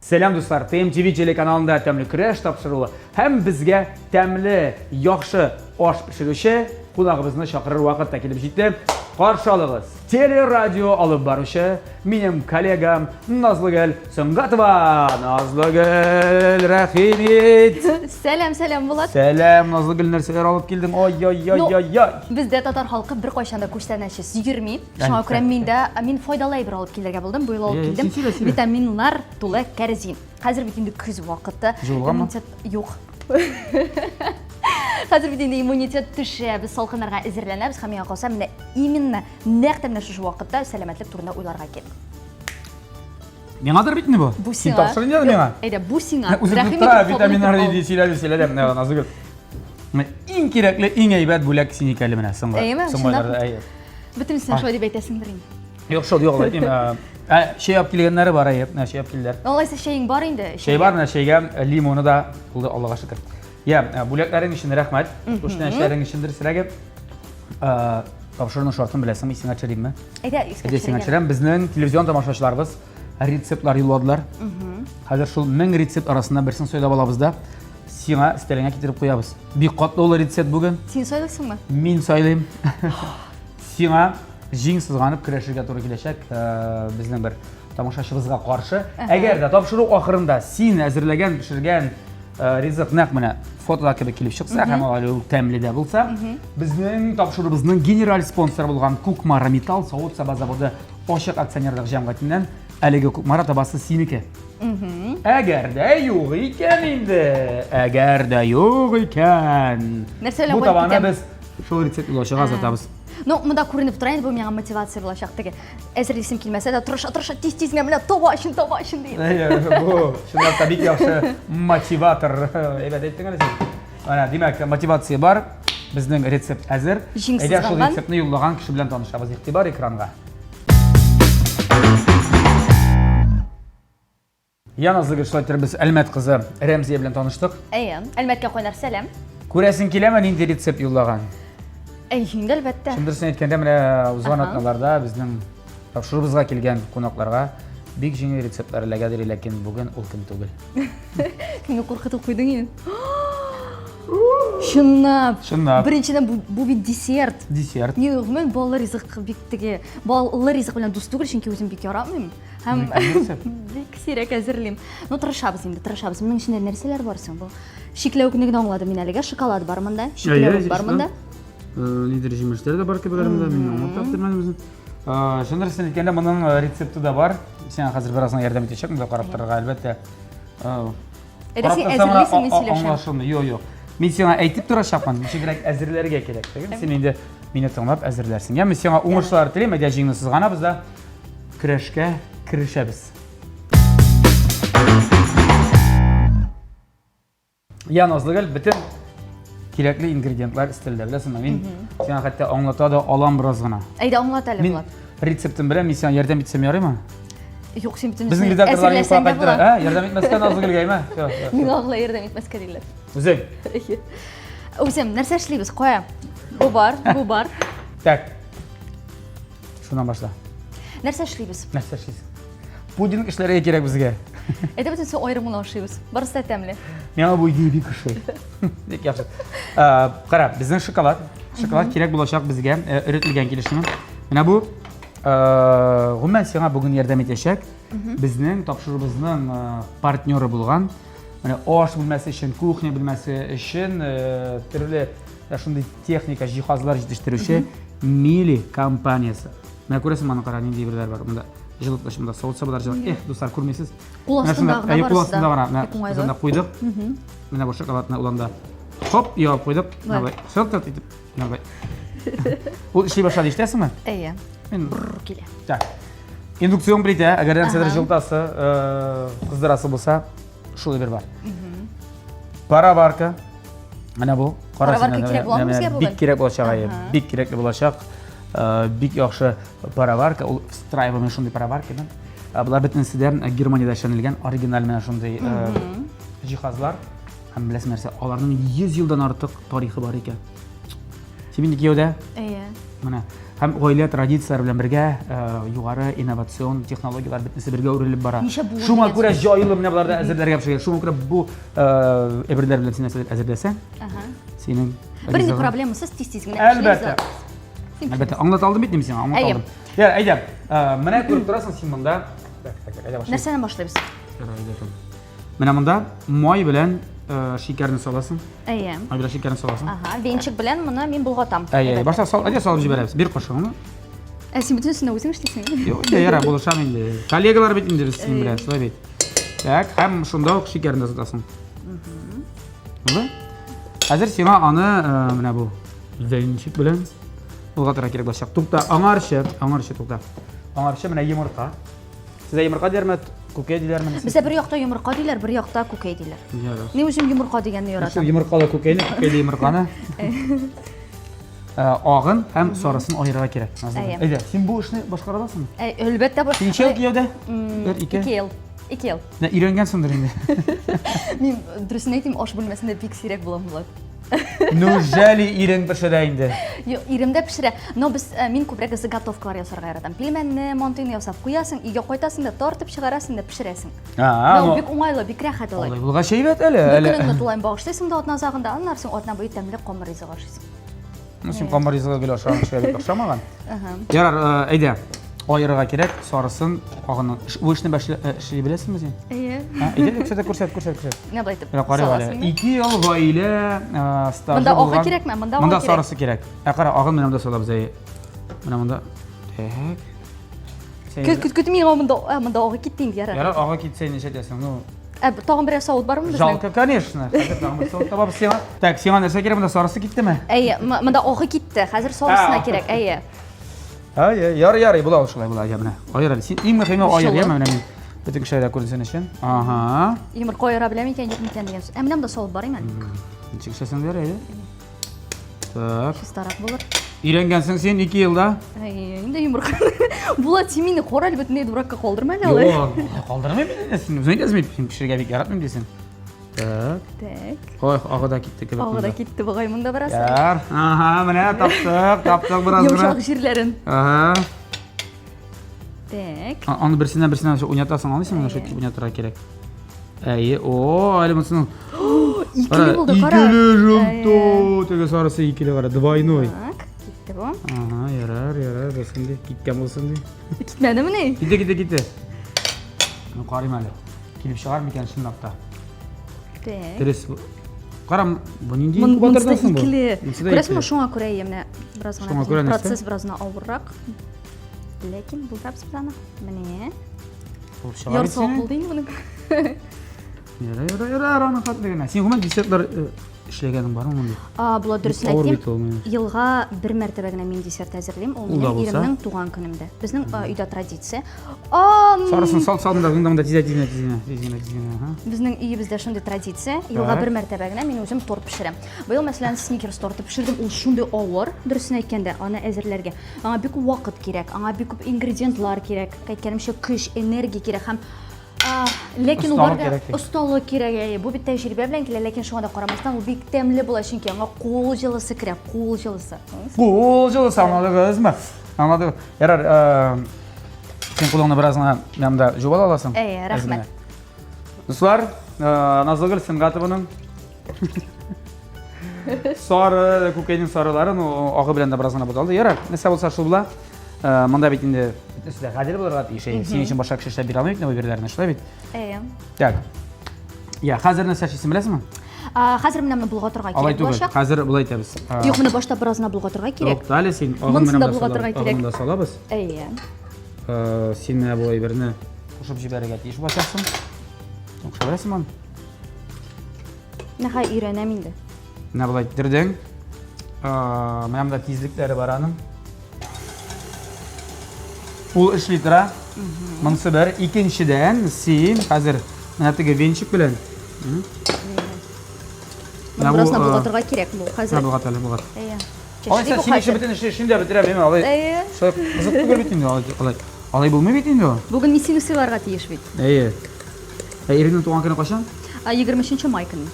Сәлам, дуслар! ТМТВ телеканалында тәмле көрәш тапшыруы һәм безгә тәмле, яхшы аш пешерүче кунагыбызны чакырыр вакыт та килеп җитте. Каршы алыгыз, телерадио алып баручы минем коллегам Назлыгөл Сөнгатова. Назлыгөл, рәхим ит! Сәлам, сәлам, Булат. Сәлам, Назлыгөл, нәрсәләр алып килдең? Ой-ой-ой-ой-ой. Бездә татар халкы беркайчан да күчтәнәчсез йөрми. Шуңа күрә мин дә мин файдалы әйбер алып килергә булдым. Бу юлы алып килдем. Витаминнар тулы кәрзин. Хәзер бит инде көз вакыты. Җуылганмы? Иммунитет юк. Хәзер бит инде иммунитет төшә, без салкыннарга әзерләнәбез һәм миңа калса, менә именно нәкъ тә менә шушы вакытта сәламәтлек турында уйларга кирәк. Миңадыр бит инде бу? Бу Син сиңа. тапшырдың инде миңа. Әйдә, бу сиңа. Үзем Рәхим тотра, итеп, кабул витаминнар итеп ал. диде, сөйләде, сөйләде. Менә Назгөл. Менә иң кирәкле, иң әйбәт бүләк синеке әле менә соңгы. Әйеме? Соңгы Чынлап? айларда, әйе. Бөтенесен шулай дип әйтәсеңдер инде. Юк, шул юк, әйтмим. Ә, чәй алып килгәннәре бар, әйе. Менә чәй алып килделәр. Алайса чәең бар инде. Чәй бар, менә чәйгә лимоны да булды, Аллага шөкер. Я, бүләкләрең өчен рәхмәт. Күчтәнәчләрең өчен дөресрәге. Тапшыруның шартын беләсеңме, исеңә төшеримме? Әйдә, искә Әйдә, исеңә төшерәм. Безнең телевизион тамашачыларыбыз рецептлар юлладылар. Хәзер шул 1000 рецепт арасыннан берсен сайлап алабыз да, сиңа өстәлеңә китереп куябыз. Бик катлаулы рецепт бүген. Син сайлыйсыңмы? Мин сайлыйм. Сиңа җиң сызганып көрәшергә туры киләчәк безнең бер тамашачыбызга каршы. Әгәр дә тапшыру ахырында син әзерләгән, пешергән ризык нәкъ менә фотода кебек килеп чыкса һәм әле ул тәмле дә булса, безнең тапшыруыбызның генераль спонсоры булган Кукмара Металл савыт-саба заводы ачык акционерлык җәмгыятеннән әлеге Кукмара табасы синеке. Әгәр дә юк икән инде, әгәр дә юк икән. Нәрсә белән Бу кайтып табаны китәм? без шул рецепт юлаучыга озатабыз. Ну, монда күренеп тора инде, бу миңа мотивация булачак теге. Әзерлисем килмәсә дә, тырыша, тырыша, тиз тиз генә менә таба өчен, таба өчен диеп. Әйе, бу чынлап та бик яхшы мотиватор. Әйбәт әйттең әле син. Менә, димәк, мотивация бар. Безнең рецепт әзер. Җиң Әйдә шул сызганган. рецептны юллаган кеше белән танышабыз. Игътибар экранга. Я Назлыгөл, шулай итеп без Әлмәт кызы Рәмзия белән таныштык. Әйе, Әлмәткә кайнар сәлам. Күрәсең киләме, нинди рецепт юллаган? Әйе, инде әлбәттә. Чын дөресен әйткәндә, менә узган атналарда безнең тапшыруыбызга килгән кунакларга бик җиңел рецептлар эләгәдер, ләкин бүген ул көн түгел. Мине куркытып куйдың инде. Чынлап. Чынлап. Беренчедән бу, бу бит десерт. Десерт. Мин гомумән баллы ризык бик теге баллы ризык белән дус түгел, чөнки үзем бик яратмыйм. Һәм бик сирәк әзерлим. Ну, тырышабыз инде, тырышабыз. Моның эчендә нәрсәләр бар соң бу? Чикләвекне генә аңладым мин әлегә. Шоколад бар монда, чикләвек бар монда. Нидер җимешләр дә бар кебек әле монда, мин аңлап таптым үзем. Чын дөресен әйткәндә, моның рецепты да бар. Сиңа хәзер бераз гына ярдәм итәчәкмен, карап торырга, әлбәттә. Әйдә син әзерлисең, мин сөйләшәм. Аңлашылмый. Юк, юк. Мин сиңа әйтеп торачакмын, ничегрәк әзерләргә кирәк. Син инде мине тыңлап әзерләрсең. Я, мин сиңа уңышлар телим, әйдә җиңне сызганабыз да көрәшкә керешәбез. Я, Назлыгөл, бөтен кирәкле ингредиентлар өстәлдә, беләсеңме? Мин сиңа хәтта аңлата да алам бераз гына. Әйдә, аңлат әле, Мин Булат. рецептын беләм, мин сиңа ярдәм итсәм ярыймы? Юк, син бөтен Безнең редакторлар әзерләсәң йоклап дә була. кайттылар. Ә, ярдәм итмәскә Назлыгөлгә, әйме? Всё, всё, всё. Миңа алай ярдәм итмәскә диләр. Үзең. Үзем, нәрсә эшлибез? Кая? Бу бар, бу бар. Так. Шуннан башла. Нәрсә эшлибез? Нәрсә эшлисең? Пудинг эшләргә кирәк безгә. Әйдә бөтенесе аерым гына ашыйбыз. Барысы да тәмле. Миңа бу идея бик ошый. Бик яхшы. Кара, безнең шоколад. Шоколад кирәк булачак безгә, эретелгән килешме. Менә бу гомумән сиңа бүген ярдәм итәчәк. Безнең тапшыруыбызның партнеры булган менә аш бүлмәсе өчен, кухня бүлмәсе өчен төрле шундый техника, җиһазлар җитештерүче Мили компаниясе. Менә күрәсең, моны кара, нинди әйберләр бар монда. Җылыткыч монда, савыт-сабалар җылы. Эх, дуслар, күрмисез. Кул астында гына Әйе, кул астында гына. Менә Бик уңайлы. без анда куйдык. Менә бу шоколадны уланда. Хоп, ябып куйдык. Менә болай шылт итеп. Менә болай. Ул эшли башлады, ишетәсеңме? Әйе. Мин Бррр килә. Так. Индукцион плитә, әгәр нәрсәдер җылытасы, кыздырасы булса, шул әйбер бар. Пароварка. Менә бу. Пароварка кирәк буламы безгә бүген? Бик кирәк булачак, әйе. Бик кирәкле булачак. Бик яхшы пароварка. Ул встраиваемый шундый пароварка. Да? Болар бөтенесе дә Германиядә эшләнелгән оригиналь менә шундый җиһазлар. Һәм беләсең нәрсә, аларның 100 елдан артык тарихы бар икән. Син инде кияүдә? Әйе. Менә. Һәм гаилә традицияләре белән бергә югары инновацион технологияләр бөтенесе бергә үрелеп бара. Шуңа күрә җайлы менә боларда әзерләргә пешергән. Шуңа күрә бу әйберләр белән син нәрсәдер әзерләсәң, синең Бер ни проблемасыз тиз-тиз генә Әлбәттә. Әлбәттә, аңлата алдым бит мин сиңа, аңлата алдым. Я, әйдә, менә күреп торасың син монда. Нәрсәдән башлыйбыз? Менә монда май белән шикәрне саласың. Әйе. Май белән шикәрне саласың. Ага, венчик белән моны мин болгатам. Әйе, башта сал, әйдә салып җибәрәбез. Бир кашыгыңны. Ә син бөтенесен үзең эшлисең? Юк, инде ярар, булышам инде. Коллегалар бит инде без синең белән, шулай бит. Так, һәм шунда ук шикәрне дә сатасың. Булды? Хәзер сиңа аны менә бу венчик белән болгатырга кирәк булачак. Тукта, аңарчы, аңарчы тукта. Аңарчы менә йомырка. Сездә йомырка диләрме, күкәй диләрме? Бездә бер якта йомырка диләр, бер якта күкәй диләр. Мин үзем йомырка дигәнне яратам. Шул йомыркалы күкәйне, күкәйле йомырканы. Э, агын һәм сарысын аерырга кирәк. Әйдә, син бу эшне башкара аласыңмы? Э, әлбәттә. Син ничә ел кияүдә? Бер, ике. Ике ел. Ике ел. Менә өйрәнгәнсеңдер инде. Мин дөресен әйтим, аш бүлмәсендә бик сирәк булам, Булат. Неужели ирең пешерә инде? Юк, ирем дә пешерә. Но без э, мин күбрәк заготовкалар ясарга яратам. Пилмәнне, мантыйны ясап куясың, өйгә кайтасың да тартып чыгарасың да пешерәсең. А, ну, бик уңайлы, бик рәхәт алай. Алай булгач әйбәт әле. Бер көнеңне тулаем багышлыйсың да атна азагында, аннан соң атна буе тәмле камыр ризыгы ашыйсың. Ну, син камыр ризыгы гел ашаган кешегә бик охшамаган. Ярар, э, әйдә. Аерырга кирәк, сарысын, агыннан. Бу эшне э, эшли беләсеңме син? Әйе. Әйдә, күрсәт, күрсәт, күрсәт, күрсәт. Менә болай итеп. Менә карыйк әле. Ике ел гаилә э, стажы Монда агы кирәкме? Монда агы Монда сарысы кирәк. Ә кара, агын менә монда салабыз, әйе. Менә монда. Так. Көт, көт, көт, миңа монда, монда агы китте инде, ярар. Ярар, агы китсә нишләтәсең? Ну, Ә, тагын берәр савыт бармы безнең? Жалко, конечно. Хәзер тагын бер савыт табабыз сиңа. Так, сиңа нәрсә кирәк монда? Сарысы киттеме? Әйе, монда агы китте. Хәзер сарысына кирәк, әйе. Әйе, ярый, ярый, була ул шулай, була. Әйе, менә. Аер әле. Син иң мөһиме аер, яме менә мин. Бөтен кешеләр дә күренсен өчен. Ага. Йомырка аера беләм икән, юк микән дигән сүз. Ә менә монда савыт бар имән. Ничек эшләсәң дә, әйе. Так. Чистарак булыр. Өйрәнгәнсең син 2 елда. Әй, инде йомырка. Булат, син мине кара әле бөтенләй дуракка калдырма әле алай. Юк, калдырмыйм инде. Син үзең әйтәсең бит, син пешерергә бик яратмыйм дисең. Так. Так. Ой, агы да китте кебек. Агы да китте бугай монда бераз. Яр. Ага, менә таптык, таптык бераз гына. Йомшак җирләрен. Ага. Так. Аны берсеннән берсенә уйнатасың, аңлыйсыңмы? Шулай итеп уйнатырга кирәк. Әйе, о, әле монысының Икеле булды, кара. Икеле жумто, теге сарысы икеле кара, двойной. Так, китте бу. Ага, ярар, ярар, булсын ди, киткән булсын ди. Китмәдемени? Китте, китте, китте. Ну, карыйм әле. Килеп чыгар микән чынлап та? Так. Дөрес. Кара, бу нинди инкубатордан соң бу? Икеле. Күрәсеңме, шуңа күрә менә бераз гына процесс бераз гына авыррак. Ләкин булдырабыз без аны. Менә. Булып чыга бит Ярты булды инде моның. Яра, яра, яра, аны хәтле генә. Син гомумән десертлар э, эшләгәнең бармы мондый? А, була дөресен әйтим. Елга бер мәртәбә генә мин десерт әзерлим. Ул минем иремнең туган көнемдә. Безнең өйдә традиция. Сарысын сал, сал монда, монда, монда тиз тиз тиз генә, тиз генә, тиз генә. Ага. Безнең өебездә шундый традиция. Елга бер мәртәбә генә мин үзем торт пешерәм. Быел, мәсәлән, сникерс торты пешердем. Ул шундый авыр, дөресен әйткәндә, аны әзерләргә. Аңа бик күп вакыт кирәк, аңа бик күп ингредиентлар кирәк, әйткәнемчә, көч, энергия кирәк һәм ләкин ул барда осталык кирәк, әйе. Бу бит тәҗрибә белән килә, ләкин шуңа да карамастан ул бик тәмле була, чөнки аңа кул җылысы керә, кул җылысы. Кул җылысы, аңладыгызмы? Аңладыгыз. Ярар, син кулыңны бераз гына янда жуып ала аласың. Әйе, рәхмәт. Дуслар, Назлыгөл Сөнгатованың Сары, күкәйнең сарылары, ну, агы белән дә бераз гына буталды. Ярар, нәрсә булса шул була. Э, монда бит инде бөтенесе дә гадел булырга тиеш. Әйе, синең өчен башка кеше эшләп бирә алмый бит бу бирләрне, шулай бит? Әйе. Так. Я, хәзер нәрсә эшлисең, беләсеңме? Хәзер менә моны болгатырга кирәк булачак. Хәзер болай итәбез. Юк, моны башта бераз гына болгатырга кирәк. Юк, әле син агын менә монда салабыз. Агын да салабыз. Әйе. Э, син менә бу әйберне кушып җибәрергә тиеш булачаксың. Куша беләсеңме аны? Менә хәзер өйрәнәм инде. Менә болай иттердең. Менә монда тизлекләре бар аның. Ул эшли тора. Монысы бер. Икенчедән, син хәзер менә теге венчик белән. Менә бу болгатырга кирәк бу хәзер. Менә болгат әле, болгат. Әйе. Алайса син эше бөтен эше эшен дә бетерә белмим, алай. Әйе. Шулай кызык түгел бит инде алай. Алай булмый бит инде ул. Бүген мин сине сыйларга тиеш бит. Әйе. Ә иреңнең туган көне кайчан? 23 май көне.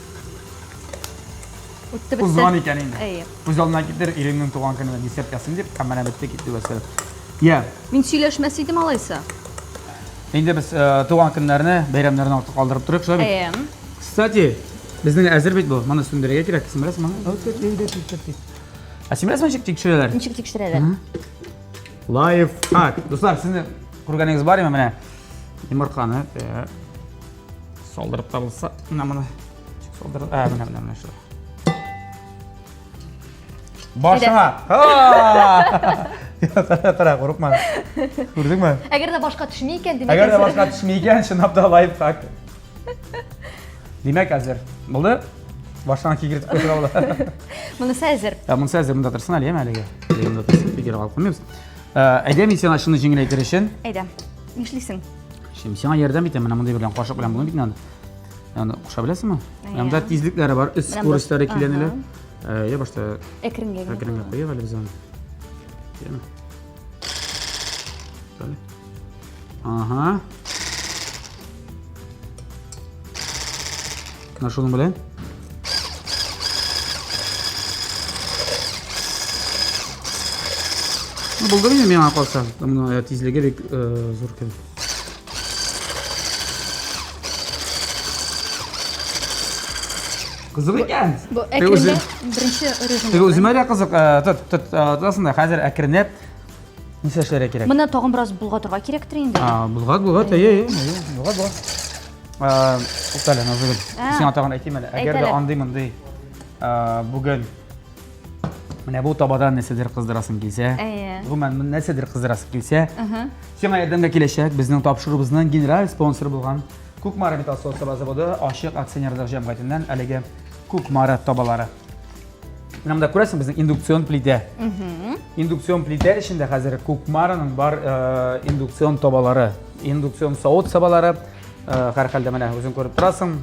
Үтте бетте. Узган икән инде. Әйе. Күз алдына китер, иремнең туган көненә десерт ясыйм дип, һәм менә бетте китте вәссәлам. Я. Мин сөйләшмәс идем алайса. Инде без э, туган көннәрне, бәйрәмнәрне артык калдырып торыйк, шулай бит? Әйе. Кстати, безнең әзер бит бу. Моны сүндерергә кирәк. Син беләсеңме? Ә син беләсеңме ничек тикшерәләр? Ничек тикшерәләр? Лайфхак. Дуслар, сезне күргәнегез бар име менә? Йомырканы э, салдырып та булса, менә моны салдырып, ә, менә менә менә шулай. Башыңа. Кара, кара, курыкма. Күрдеңме? Әгәр дә башка төшми икән, димәк. Әгәр дә башка төшми икән, чынлап та лайфхак. Димәк, әзер. Булды? Башыңа кигертеп куйсаң була. Монысы әзер. Ә, монысы әзер, монда торсын әле, яме әлегә. Әлегә монда торсын, бик ерак алып куймыйбыз. Әйдә, мин сиңа шуны җиңеләйтер өчен. Әйдә. Нишлисең? Мин сиңа ярдәм итәм, менә мондый белән кашык белән булмый бит инде. Аны куша беләсеңме? Менә монда тизлекләре бар, өс скоростьлары киләнеләр. Я башта әкренгә генә. Әкренгә куйыйк әле без аны. Яме. Әле. Ага. Менә шуның белән. Ну, булды инде миңа калса. Моның тизлеге бик зур кебек. Кызык икән. Бу әкренләп беренче режим. Теге үземә дә кызык. Тот, тот, тотасың да хәзер әкренләп нәрсә эшләргә кирәк? Моны тагын бераз болгатырга кирәктер инде. А, болгат, болгат, әйе, әйе, болгат, болгат. Туктале, Назгөл. Сиңа тагын әйтим әле. Әгәр дә андый-мондый бүген менә бу табадан нәрсәдер кыздырасың килсә, гомумән нәрсәдер кыздырасың килсә, сиңа ярдәмгә киләчәк безнең тапшыруыбызның генераль спонсоры булган Кукмара металл савыт-саба заводы ачык акционерлык җәмгыятеннән әлеге Кукмара табалары. Менә монда күрәсең безнең индукцион плитә. Индукцион плитә эчендә хәзер Кукмараның бар индукцион табалары, индукцион савыт-сабалары. Һәрхәлдә менә үзең күреп торасың,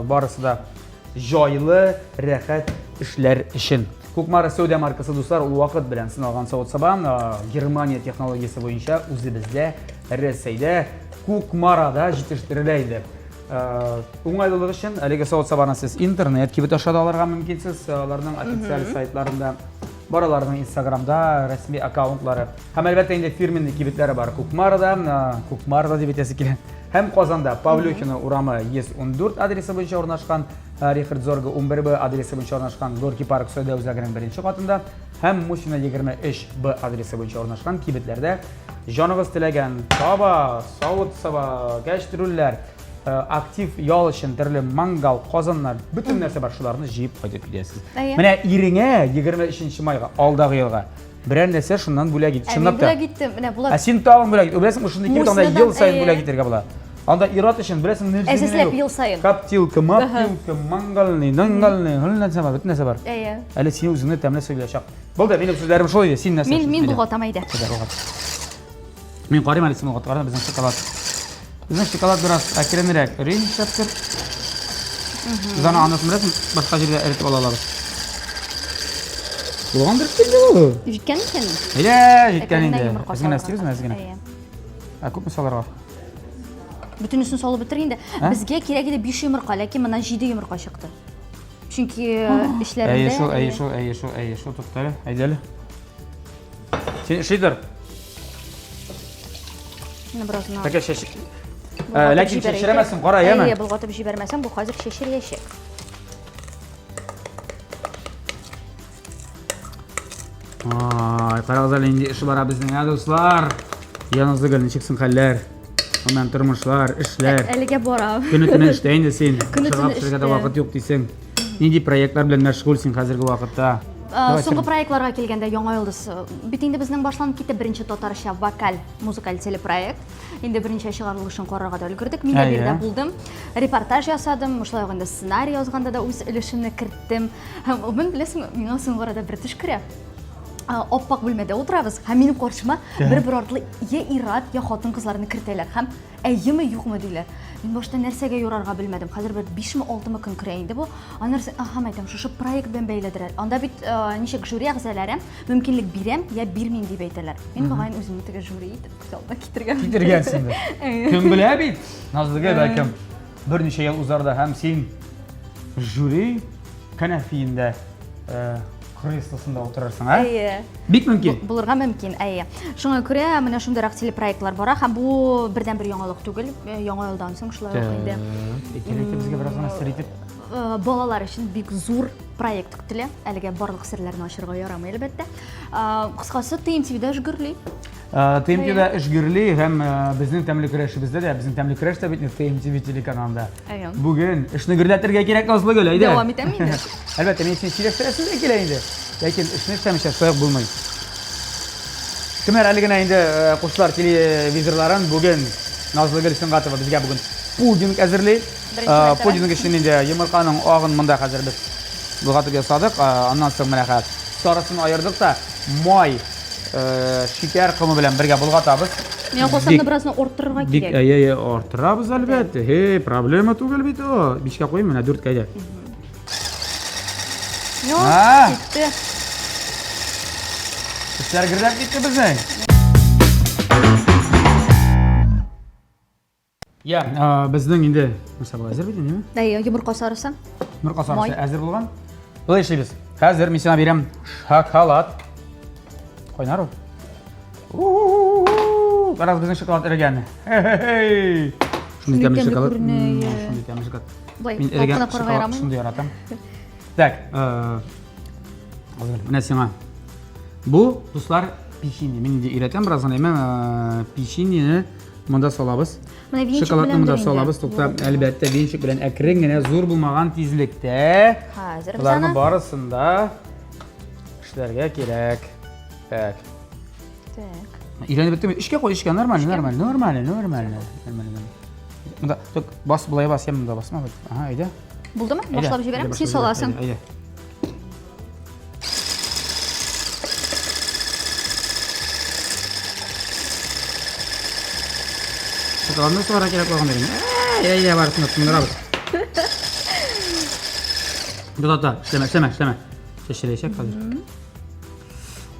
барысы да җайлы, рәхәт эшләр өчен. Кукмара сәүдә маркасы, дуслар, ул вакыт белән сыналган савыт-саба Германия технологиясе буенча үзебездә, Рәсәйдә, Кукмарада җитештерелә иде. Уңайлылык өчен әлеге савыт-сабаны сез интернет кибет аша да алырга мөмкинсез. Аларның официаль сайтларында бар, аларның Инстаграмда рәсми аккаунтлары. Һәм әлбәттә инде фирменный кибетләре бар Кукмарада, Кукмарада дип әйтәсе килә. Һәм Казанда Павлюхина урамы 114 адресы буенча урнашкан, Рихард Зорга 11Б адресы буенча урнашкан Горький парк сәүдә үзәгенең беренче катында һәм Мусина 23Б адресы буенча урнашкан кибетләрдә җаныгыз теләгән таба, савыт-саба, кәчтрүлләр, актив ял өчен төрле мангал, казаннар, бөтен нәрсә бар, шуларны җыеп кайтып киләсез. Менә иреңә 23 майга, алдагы елга Берәр нәрсә шуннан бүләк ит. Ә мин Чынлап та. бүләк иттем. Менә Булат. Ә син тагын бүләк ит. Беләсең, шундый кибет анда Мусинадан, ел саен әйе. бүләк итәргә була. Анда ир-ат өчен беләсең нәрсә Әзерләп ел саен. Коптилка, маптилка, мангальный, нангальный, һәм нәрсә бар, бөтен нәрсә бар. Әйе. Әле син үзеңне тәмле сөйләячәк. Булды, минем сүзләрем шул иде. Син нәрсә? Мин мин болгатам әйдә. Әйдә, болгат. Мин карыйм әле син болгатып безнең шоколад. Безнең шоколад бераз әкренрәк эри, нишләптер. Без аны анысын беләсең, башка җирдә эретеп ала алабыз. Булгандыр инде бу. Җиткән микән? Әйдә, җиткән инде. Әкренләп Әз генә өстибезме, әз генә? Әйе. Ә күпме салырга? Бөтенесен салып бетер инде. Ә? Безгә кирәк иде 5 йомырка, ләкин моннан 7 йомырка чыкты. Чөнки эчләрендә Әйе шул, әйе шул, әйе шул, әйе шул, тукта әле. Әйдә әле. Син эшли тор. Менә бераз гына. Тәкә чәч. Болгатып Ләкин җибәрәйек. чәчрәмәсен, кара, яме. Әйе, болгатып җибәрмәсәң, бу хәзер чәчрәячәк. Ай, карагыз әле нинди эш бара безнең, ә, дуслар. Янызда гел ничек соң хәлләр? Аннан тормышлар, эшләр. Әлегә бара. Көне төне эштә инде син. Көне төне Ашарга пешерергә дә эштә. вакыт юк дисең. Нинди проектлар белән мәшгуль син хәзерге вакытта? Давай, Соңгы син. проектларга килгәндә Яңа йолдыз бит инде безнең башланып китте беренче татарча вокаль музыкаль телепроект. Инде берничә чыгарылышын карарга да өлгердек. Мин дә Әйе. биредә булдым. Репортаж ясадым, шулай ук инде сценарий язганда да үз өлешемне керттем. Һәм мин беләсеңме, миңа соңгы арада бер төш керә. Аппак бүлмәдә утырабыз һәм минем каршыма бер-бер артлы я ир-ат, я хатын-кызларны кертәләр һәм Әйеме, юкмы диләр. Мин башта нәрсәгә юрарга белмәдем. Хәзер бер 5-ме, 6-мы көн керә инде бу. Аннары соң, аһа, әйтәм, шушы проект белән бәйледер әле. Анда бит э, ничек жюри әгъзалары мөмкинлек бирәм, я бирмим дип әйтәләр. Мин мөгаен үземне теге жюри итеп күз алдына китергән. Китергәнсеңдер. Кем белә бит? Назлыгөл, бәлкем, берничә ел узар да һәм син жюри кәнәфиендә. креслосында утырырсың, ә? Әйе. Бик мөмкин. Булырга мөмкин, әйе. Шуңа күрә менә шундыйрак телепроектлар бара һәм бу бердән-бер яңалык түгел. Яңа елдан соң шулай ук инде. Әйтер, әйтер, безгә бераз гына сер итеп. Балалар өчен бик зур проект көтелә. Әлегә барлык серләрне ачырга ярамый, әлбәттә. Кыскасы, ТМТВда эш гөрли. ТМТВда эш гөрли һәм безнең тәмле көрәшебездә дә, безнең тәмле көрәш тә бит ТМТВ телеканалында. Бүген эшне гөрләтергә кирәк, Назлыгөл, әйдә. Дәвам итәм инде. Әлбәттә, мин сине сөйләштерәсем дә килә инде. Ләкин эшне эшләмичә шулай ук булмый. Кемнәр әле генә инде куштылар телевизорларын, бүген Назлыгөл Сөнгатова безгә бүген пудинг әзерли. Пудинг өчен инде йомырканың агын монда хәзер без болгатып ясадык. Аннан соң менә хәзер сарысын аердык та, май, шикәр комы белән бергә болгатабыз. Миңа калса, моны бераз арттырырга кирәк. Бик, әйе, әйе, арттырабыз, әлбәттә. Һей, проблема түгел бит ул. Бишкә куйыйм, менә дүрткә әйдә. Юк, китте. Эшләр гөрләп китте безнең. Я, безнең инде нәрсә була, әзер бит инде? Әйе, йомырка сарысы. Йомырка сарысы әзер булган. Болай эшлибез. Хәзер мин сиңа бирәм шоколад. Кайнар ул. Карагыз, безнең шоколад эрегән. Шундый тәмле шоколад. Шундый тәмле шоколад. Мин эрегән шоколад шундый яратам. Так, менә сиңа. Бу, дуслар, печенье. Мин инде өйрәтәм бераз гына, әмма печеньене Монда салабыз. Менә венчик Шоколадны белән монда инде. салабыз. Тукта, әлбәттә, венчик белән әкрен генә зур булмаган тизлектә. Хәзер без Боларның аны барысын да эшләргә кирәк. Так. Так. Өйрәнеп беттеме? Эшкә куй, эшкә. Нормально, нормально, нормально, нормально. Нормально. Монда, ток, бас, болай бас, я монда басма. Ага, әйдә. Булдымы? Әйдә, Башлап җибәрәм, әйдә, син башлап җибәр, саласың. Әйдә, әйдә. Шоколадны сугарга кирәк булган дигән. Әй, әйдә, барысын да тындырабыз. Тот, тот, эшләмә, эшләмә, эшләмә. Чәчрәячәк хәзер.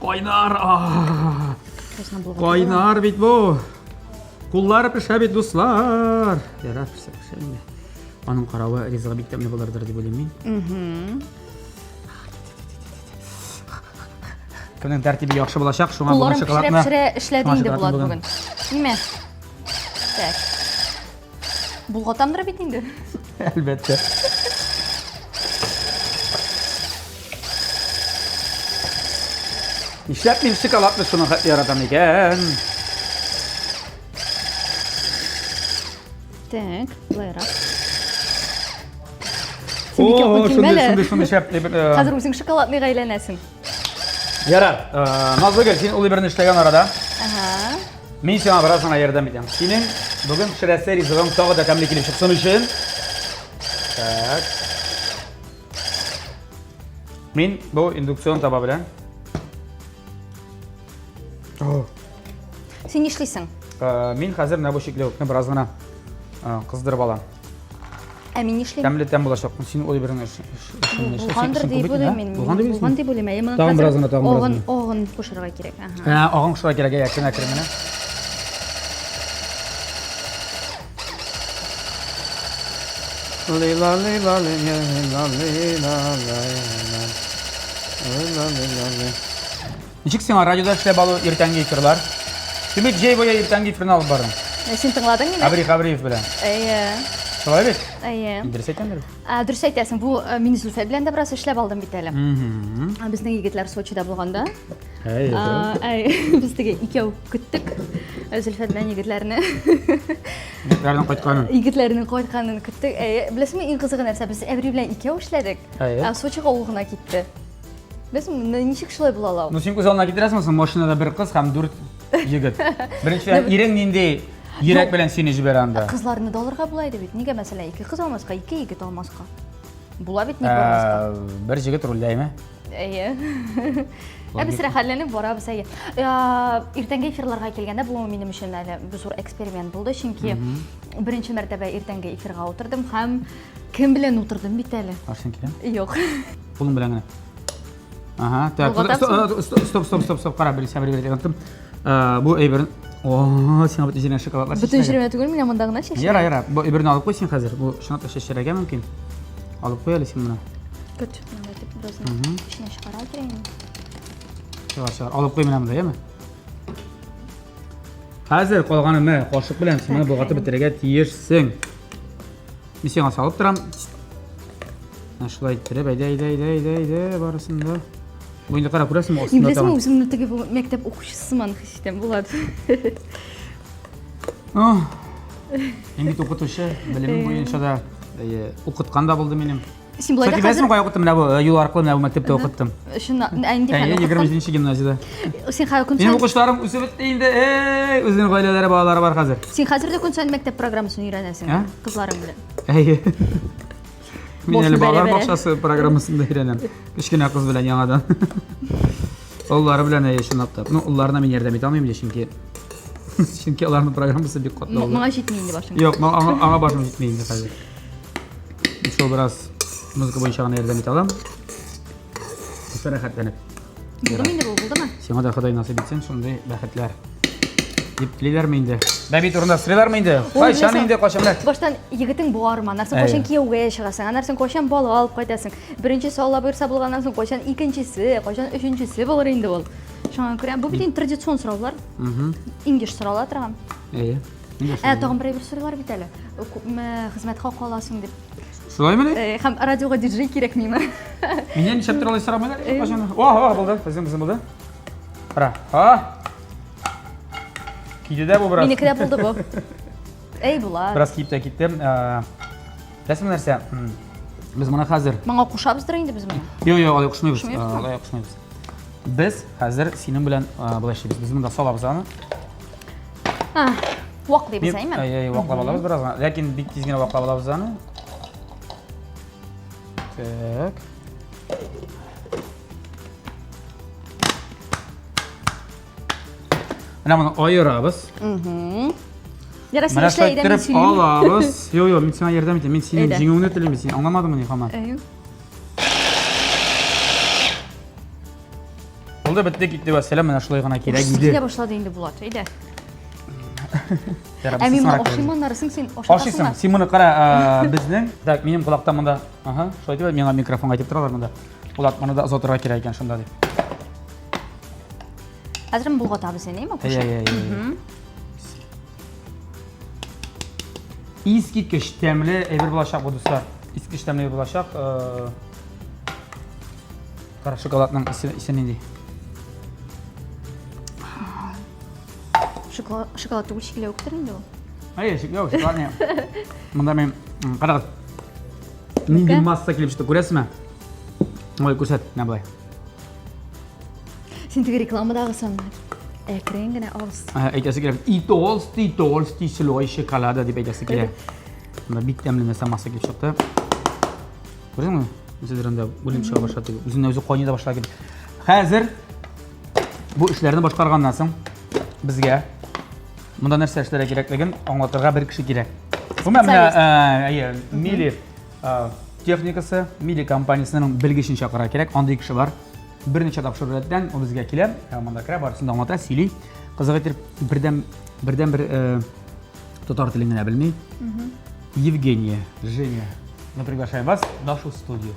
Кайнар! а! Кайнар бит бу. Куллар пешә бит, дуслар. Ярар, пешсә, пешә инде. Аның каравы ризыгы бик тәмле булырдыр дип уйлыйм мин. Кемнең тәртибе яхшы булачак, шуңа Кулларым бүген шоколадны. пешерә эшләде шуңа инде шоколадны Булат бүген. Ниме? Так. Булгатамдыр бит инде. Әлбәттә. Нишләп мин шоколадны шуның хәтле яратам икән? Так, былайрак. О, Син бик якын шундый, килмә әле. шундый, шундый шәп. Хәзер үзең шоколадныйга әйләнәсең. Ярар, Назлыгөл, син ул әйберне эшләгән арада, Ага. мин сиңа бераз гына ярдәм итәм. Синең бүген пешерәсе ризыгың тагы да тәмле килеп чыксын өчен. Так. Мин бу индукцион таба белән. О. Син нишлисең? Мин хәзер менә бу чикләвекне бераз гына кыздырып алам. Ә мин нишлим? Тәмле тәм булачак. Син ул береңне Булгандыр дип уйлыйм мин. Булган дип уйлыйм. Әйе, моны Тагын бераз гына, тагын бераз агын, гына. Агын кушырга кирәк. Ага. Ә, агын кушырга кирәк, әйе, әкрен әкрен генә. Лейла, лейла, лейла, лейла, лейла, лейла, лейла, лейла. Ничек сиңа радиода эшләп алу иртәнге эфирлар? Син бит җәй буе иртәнге эфирны алып бардың. Ә, син тыңладың мине? Әбри Хәбриев белән. Әйе. Шулай бит? Әйе. Дөрес әйтәмдер? Ә, дөрес әйтәсең. Бу э, мин Зөлфәт белән дә бераз эшләп алдым бит әле. Ә, Безнең егетләр Сочида булганда. Әйе. А, әй, без теге икәү көттек э, Зөлфәт белән егетләрне. Егетләрнең кайтканын. Егетләрнең кайтканын көттек. Әйе, беләсеңме, иң кызыгы нәрсә, без Әбри белән икәү эшләдек. Әйе. Ә Сочига ул гына китте. Беләсеңме, ничек шулай була ала ул? Ну син күз алдына китерәсеңме соң машинада бер кыз һәм дүрт егет. Беренчедән, ирең нинди йөрәк белән сине җибәрә анда? Кызларны да алырга була иде бит. Нигә мәсәлән ике кыз алмаска, ике егет алмаска? Була бит, ник бармаска? Э, бер җегет рульдә, әйме? Әйе. Ә без рәхәтләнеп барабыз, әйе. Э, иртәнге эфирларга килгәндә, бу минем өчен әле зур эксперимент булды, чөнки беренче мәртәбә иртәнге эфирга утырдым һәм кем белән утырдым бит әле? Арсен киләме? Юк. Кулың белән генә. Ага, так. Стоп, стоп, стоп, стоп, стоп. Кара, бер сәбер бер оныттым. Э, бу әйбер. О, сиңа бөтен җиренә шоколадлар Бөтен җиренә түгел, менә монда гына чәчрәгән. Яра, яра. Бу әйберне алып куй син хәзер. Бу чынлап та чәчрәгә мөмкин. Алып куй әле син моны. Көт, монда дип. Беразны эченә чыгара кирәк. Чыгар, чыгар. Алып куй менә монда, яме? Хәзер калганы менә кашык белән син моны болгатып бетерергә тиешсең. Мин сиңа салып торам. Менә шулай иттереп, әйдә, әйдә, әйдә, әйдә, әйдә, барысын да. Бу инде кара, күрәсеңме, Мин астында беләсеңме, тагын. үземне теге бу мәктәп укучысы сыман хис итәм, Булат. Ох. Мин бит укытучы, белемем буенча да әйе, укыткан да булды минем. Син болай да Кстати, беләсеңме, хәзер кая укыттым? Менә бу юл аркылы менә бу мәктәптә укыттым. Чыннан, ә нинди фән Әйе, укыттың? 27 гимназиядә. Син хәзер көн Минем саен укучыларым үсеп бетте инде. Эй, үзенең гаиләләре, балалары бар хәзер. Син хәзер дә көн саен мәктәп программасын өйрәнәсең, Ә? кызларың белән. Әйе. Мин Башын әле балалар бәрә-бәрә. бакчасы программасында өйрәнәм. Кечкенә кыз белән яңадан. Олылары белән әйе, чынлап та. Ну, олыларына мин ярдәм итә алмыйм инде, чөнки чөнки аларның программасы бик катлаулы. Моңа җитми инде башың. Юк, аңа, аңа башым җитми инде хәзер. Шул бераз музыка буенча гына ярдәм итә алам. Шушы рәхәтләнеп. Булдымы инде бу, булдымы? Сиңа да Ходай насыйп итсен шундый бәхетләр. Дип телиләрме инде? Бәби турында сорыйлармы инде? Кайчан инде, кайчан менә? Баштан егетең бармы, аннан соң кайчан кияүгә чыгасың, аннан соң кайчан бала алып кайтасың. Беренчесе Алла боерса булганнан соң кайчан икенчесе, кайчан өченчесе булыр инде ул. Шуңа күрә бу бит инде традицион сораулар. Иң еш сорала торган. Әйе. Ә тагын бер әйбер сорыйлар бит әле. Күпме хезмәт хакы аласың дип. Шулаймыни? Һәм радиога диджей кирәкмиме? Миннән нишләп тор алай сорамыйлар? Кайчан? О, о, булды. Безнең безнең булды. Кара. Ха. Киде дә бу бераз. Минеке дә булды бу. Әй, була. Бераз киеп тә китте. Беләсеңме нәрсә? Без моны хәзер. Моңа кушабыздыр инде без моны. Юк, юк, алай кушмыйбыз. Алай кушмыйбыз. Без хәзер синең белән болай эшлибез. Без монда салабыз аны. Ваклыйбыз, әйме? Әй, әй, ваклап алабыз бераз гына. Ләкин бик тиз генә ваклап алабыз аны. Так. Менә моны аерабыз. Ярар, син Менә эшлә, шулай әйдә, мин иттереп сөйлим. алабыз. Юк, юк, мин сиңа ярдәм итәм. Мин синең Әйдә. җиңүеңне телим, син аңламадыңмы ни һаман? Әйе. Булды, бетте, китте, вәссәлам, менә шулай гына кирәк иде. Килә башлады инде Булат, әйдә. Ярар, Ә мин моны соңрак ашыйм аннары, соң син ашатасың Ашыйсың. да. Син моны кара, безнең, так, минем колакта монда, ага, шулай дип, миңа микрофонга әйтеп торалар монда. Булат, моны да озатырга кирәк икән шунда дип. Хәзер болгатабыз әнә, әйме? Әй, әй, әй. Искиткеч тәмле әйбер булачак бу, дуслар. Искиткеч тәмле әйбер булачак. Кара шоколадның исе, исе нинди? Шоколад, шоколад түгел, чикләвектер инде ул. Әйе, чикләвек, шоколад не. Монда мин карагыз. Нинди масса килеп чыкты, күрәсезме? Ой, күрсәт, менә болай. Син теге рекламадагысың. Әкрен генә авыз. Әйтәсе килә, и толстый, толстый слой шоколада дип әйтәсе килә. Монда бик тәмле нәрсә масса килеп чыкты. Күрдеңме? Нәрсәдер анда үлем чыга башлады. Үзеннән үзе кайный да башлады. Хәзер бу эшләрне башкарганнан соң безгә монда нәрсә эшләргә кирәклеген аңлатырга бер кеше кирәк. Гомумән, менә, әйе, Мили техникасы, Мили компаниясенең белгечен чакырырга кирәк. Андый кеше бар. Берничә тапшыру рәттән ул безгә килә, монда керә, барысын да аңлата, сөйли. Кызык итеп, бердән бердән бер татар телен генә белми. Евгения, Женя, мы приглашаем вас в нашу студию.